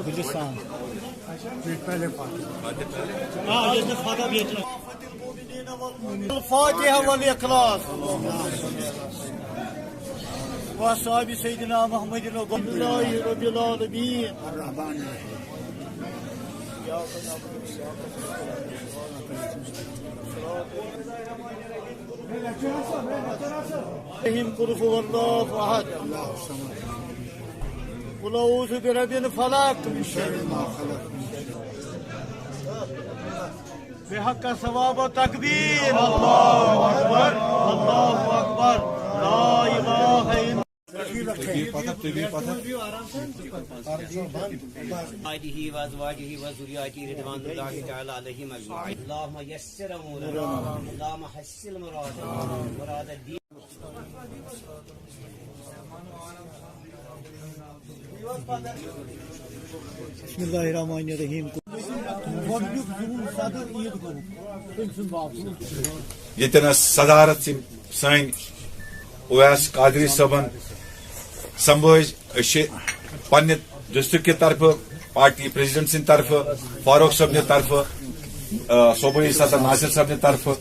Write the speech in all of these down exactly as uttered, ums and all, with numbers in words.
گُلِستان۔ الفاتحة والإخلاص وأصحاب سيدنا محمد رب العالمين. الرحيم، قل هو الله أحد. قل أعوذ برب الفلق. بحق ثواب و تکبیر. اللہ اکبر، اللہ اکبر، لا الہ الا آله وأزواجه وذرياته رضوان الله تعالى عليهم أجمعين. اللهم يسر أمورنا. اللهم حصل مرادنا. مراد الدين. بسم اللہ الرحمن الرحیم۔ گۄڈٕنیُک ظہور صدر عیٖد گوٚو، تٔمۍ سُنٛد باب۔ ییٚتٮ۪ن ٲس صدارت یِم سٲنۍ اویس قادری صٲبن سمبٲج، أسۍ چھِ پننہِ ڈسٹرکٹ کہِ طرفہٕ، پارٹی پریزیڈنٹ سٕنٛدِ طرفہٕ، فاروق صٲبنہِ طرفہٕ، آ، صوبٲئی صدر ناصر صٲبنہِ طرفہٕ،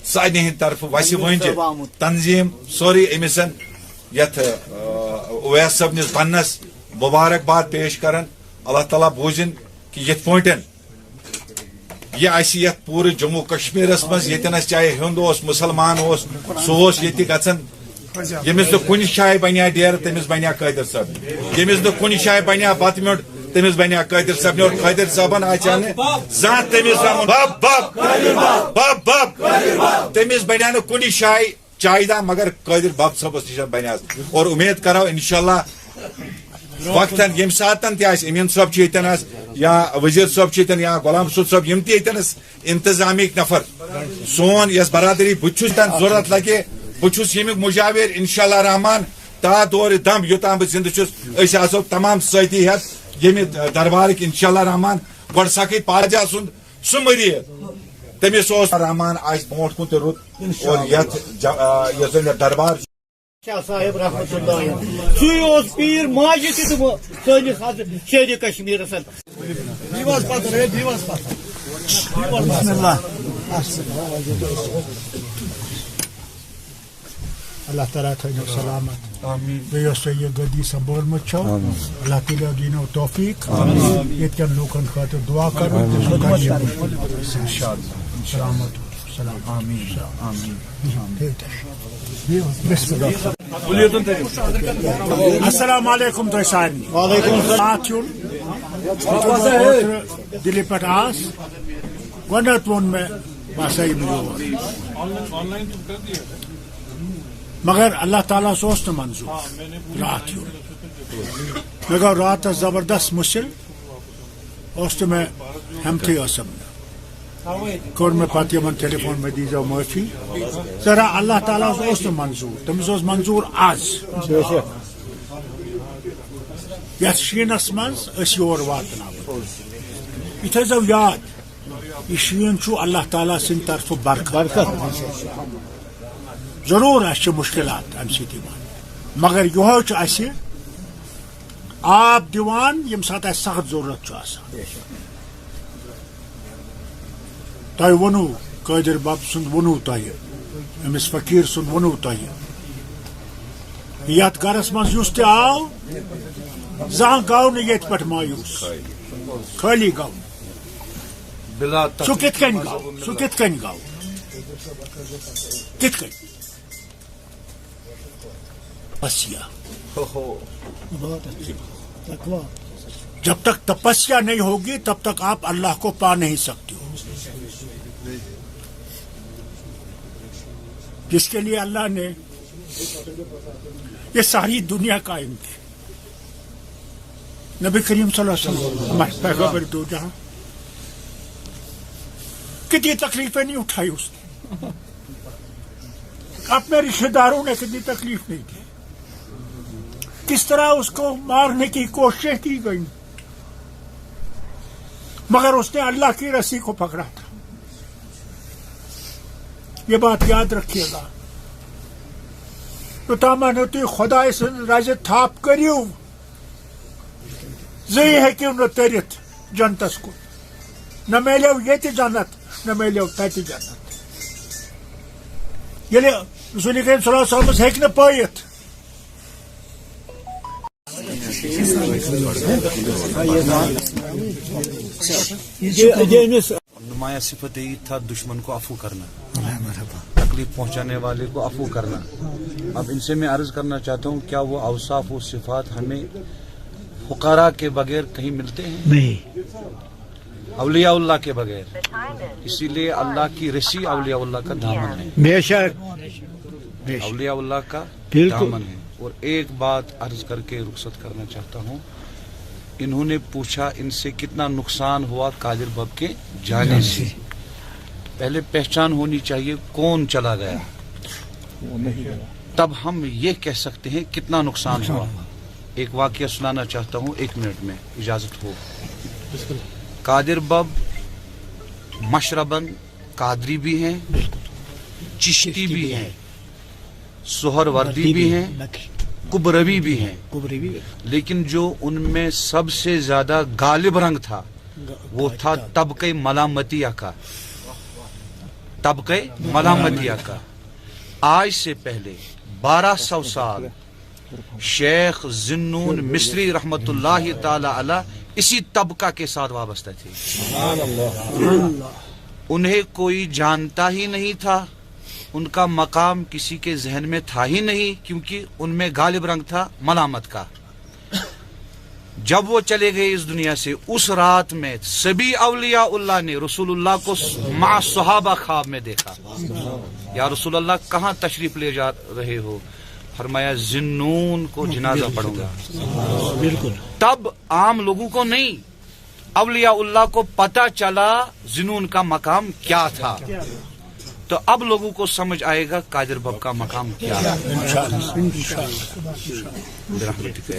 سارنٕے ہٕنٛدِ طرفہٕ وسہِ وٲنجہِ تنظیٖم سٲرٕے أمِس یتھ، آ، اویس صٲبنِس بننس مبارکباد پیش کران۔ اللہ تعالیٰ بوٗزِن کہِ یِتھ پٲٹھۍ یہِ اَسہِ یَتھ پوٗرٕ جموں کشمیٖرَس منٛز، ییٚتٮ۪ن اَسہِ چاہے ہیوٚنٛد اوس، مُسلمان اوس، سُہ اوس ییٚتہِ گژھان۔ ییٚمِس نہٕ کُنہِ جایہِ بنیا ڈیرٕ، تٔمِس بنیا قٲدر صٲب۔ ییٚمِس نہٕ کُنہِ جایہِ بنیا بَتہٕ میوٚنٛڈ، تٔمِس بنیا قٲدر صٲب۔ اور قٲدر صٲبن آسہِ ہا نہٕ زانٛہہ تٔمِس وَنُن، بَب، بَب، بَب، بَب۔ تٔمِس بنیا نہٕ کُنہِ جایہِ چایہِ دام، مگر قٲدر بَب صٲبَس نِش بنیا۔ اور اُمید کرو انشاءاللہ وقتاً ییٚمہِ ساتَن تہِ آسہِ، امیٖن صٲب چھُ ییٚتٮ۪ن آسہِ، یا وزیر صٲب چھُ ییٚتٮ۪ن، یا غلام رسول صٲب، یِم تہِ ییٚتٮ۪ن آسہِ انتظامیہٕکۍ نفر، سون یۄس برادری، بہٕ چھُس تَن ضروٗرت لگہِ، بہٕ چھُس ییٚمیُک مُجاوِر، انشاءاللہ رحمان، تا دورِ دم یوٚتام بہٕ زِندٕ چھُس، أسۍ آسو تمام سٲتھی ہٮ۪تھ ییٚمہِ دربارٕکۍ، انشاءاللہ رحمان۔ گۄڈٕ سکھٕے پاجا سُنٛد سُہ مریٖد، تٔمِس اوس رحمان آسہِ برونٛٹھ کُن تہِ رُت۔ اور یتھ ج-، آ، یۄس زن یتھ دربار چھُ۔ شاہ صاحب رحمتہ اللہ علیہ۔ سُے اوس پیٖر ماجہِ تہِ تہٕ سٲنِس حضرت شیرِ کشمیٖرس اندر۔ بسم اللہ۔ اللہ تعالیٰ تھٲینو سلامت۔ آمین۔ بیٚیہِ یۄس تۄہہِ یہِ گٔدی سنبھٲلمٕژ چھو، آمین۔ اللہ تعالیٰ دِنو توفیق۔ آمین۔ ییٚتہِ کٮ۪ن لوٗکن خٲطرٕ دعا کرو، آمین۔ تِم کَرن یہِ مُشکِل۔ انشاءاللہ۔ سلامت۔ سلام۔ آمین۔ آمین۔ بسم اللہ۔ السلام علیکم تۄہہِ سارنٕے۔ وعلیکم السلام۔ راتھ یُن، اوترٕ دِلہِ پٮ۪ٹھ آس، گۄڈٕنٮ۪تھ ووٚن مےٚ، بہٕ ہسا یِمہٕ یور۔ مگر اللہ تعالیٰ ہس اوس نہٕ منظور راتھ یُن۔ مےٚ گوٚو راتس زبردست مُشکِل، اوس نہٕ مےٚ ہٮ۪متھٕے ٲسٕم نہٕ۔ کوٚر مےٚ پتہٕ یِمن ٹیلی فون، مےٚ دیٖزیو معٲفی۔ ذرا اللہ تعالیٰ ہس اوس نہٕ منظور، تٔمِس اوس منظور از۔ یتھ شیٖنس منٛز أسۍ یور واتناوو۔ یہِ تھٲیزیو یاد، یہِ شیٖن چھُ اللہ تعالیٰ سٕنٛدِ طرفہٕ برکت۔ برکت۔ ضروٗر، اَسہِ چھِ مُشکِلات اَمہِ سۭتۍ یِوان، مگر یِہوٚے چھُ اَسہِ آب دِوان، ییٚمہِ ساتہٕ اَسہِ سخت ضروٗرت چھُ آسان۔ تۄہہِ ووٚنوُ، قٲدر بب سُنٛد ووٚنوُ تۄہہِ، أمِس فقیٖر سُنٛد ووٚنوُ تۄہہِ، یَتھ گَرَس منٛز یُس تہِ آو، زانٛہہ گوٚو نہٕ ییٚتہِ پٮ۪ٹھ مایوٗس، خٲلی گوٚو نہٕ۔ بلا سُہ تکلیف کِتھ کٔنۍ گوٚو؟ سُہ کِتھ کٔنۍ گوٚو؟ کِتھ کٔنۍ؟ تپسیا۔ ہو ہو۔ عبادت۔ تقوی۔ جب تک تپسیا نہیں ہوگی، تب تک آپ اللہ کو پا نہیں سکتے ہو۔ جس کے لیے اللہ نے یہ ساری دنیا قائم کی، نبی کریم صلی اللہ علیہ وسلم، ہمارے پیغمبر دو جہاں، کتنی تکلیفیں نہیں اٹھائی اس نے، اپنے رشتہ داروں نے کتنی تکلیف نہیں دی، کس طرح اس کو مارنے کی کوششیں کی گئیں، مگر اس نے اللہ کی رسی کو پکڑا تھا۔ یہ بات یاد رکھیے گا۔ یوٚتام نہٕ تُہۍ خۄداے سٕنٛز رَزِ تھپھ کٔرِو، زٕے ہیٚکِو نہٕ تٔرِتھ جنتس کُن۔ نہ میلیو ییٚتہِ جنت، نہ میلیو تَتہِ جنت۔ ییٚلہِ رسول کریم صلی اللہ علیہ وسلمس ہیٚکہِ نہٕ پٲیِتھ۔ نمایاں صفت یہی تھا دشمن کو عفو کرنا، تکلیف پہنچانے والے کو عفو کرنا۔ اب ان سے میں عرض کرنا چاہتا ہوں، کیا وہ اوصاف و صفات ہمیں فقراء کے بغیر کہیں ملتے ہیں؟ نہیں۔ اولیاء اللہ کے بغیر۔ اسی لیے اللہ کی رسی اولیاء اللہ کا دامن ہے۔ بے شک۔ بے شک۔ اولیاء اللہ کا بالکل۔ دامن ہے۔ اور ایک بات عرض کر کے رخصت کرنا چاہتا ہوں، انہوں نے پوچھا ان سے کتنا نقصان ہوا قادر بب کے جانے سے۔ پہلے پہچان ہونی چاہیے کون چلا گیا، تب ہم یہ کہہ سکتے ہیں کتنا نقصان ہوا۔ ایک واقعہ سنانا چاہتا ہوں، ایک منٹ میں اجازت ہو۔ قادر بب مشربن قادری بھی ہیں، چشتی بھی ہیں، سہروردی بھی ہیں، کبروی بھی ہیں، لیکن جو ان میں سب سے زیادہ غالب رنگ تھا، وہ تھا طبقہ ملامتیہ کا۔ طبقہ ملامتیہ کا۔ آج سے پہلے بارہ سو سال شیخ ذی النون مصری رحمت اللہ تعالی علیہ اسی طبقہ کے ساتھ وابستہ تھے۔ انہیں کوئی جانتا ہی نہیں تھا، ان کا مقام کسی کے ذہن میں تھا ہی نہیں، کیونکہ ان میں غالب رنگ تھا ملامت کا۔ جب وہ چلے گئے اس دنیا سے، اس رات میں سبھی اولیاء اللہ نے رسول اللہ کو مع صحابہ خواب میں دیکھا۔ یا رسول اللہ، کہاں تشریف لے جا رہے ہو؟ فرمایا، ذی النون کو جنازہ پڑھوں گا۔ بالکل۔ تب عام لوگوں کو نہیں، اولیاء اللہ کو پتہ چلا ذی النون کا مقام کیا تھا۔ تو اب لوگوں کو سمجھ آئے گا قادر بب کا مقام کیا ہے۔ برحمتک۔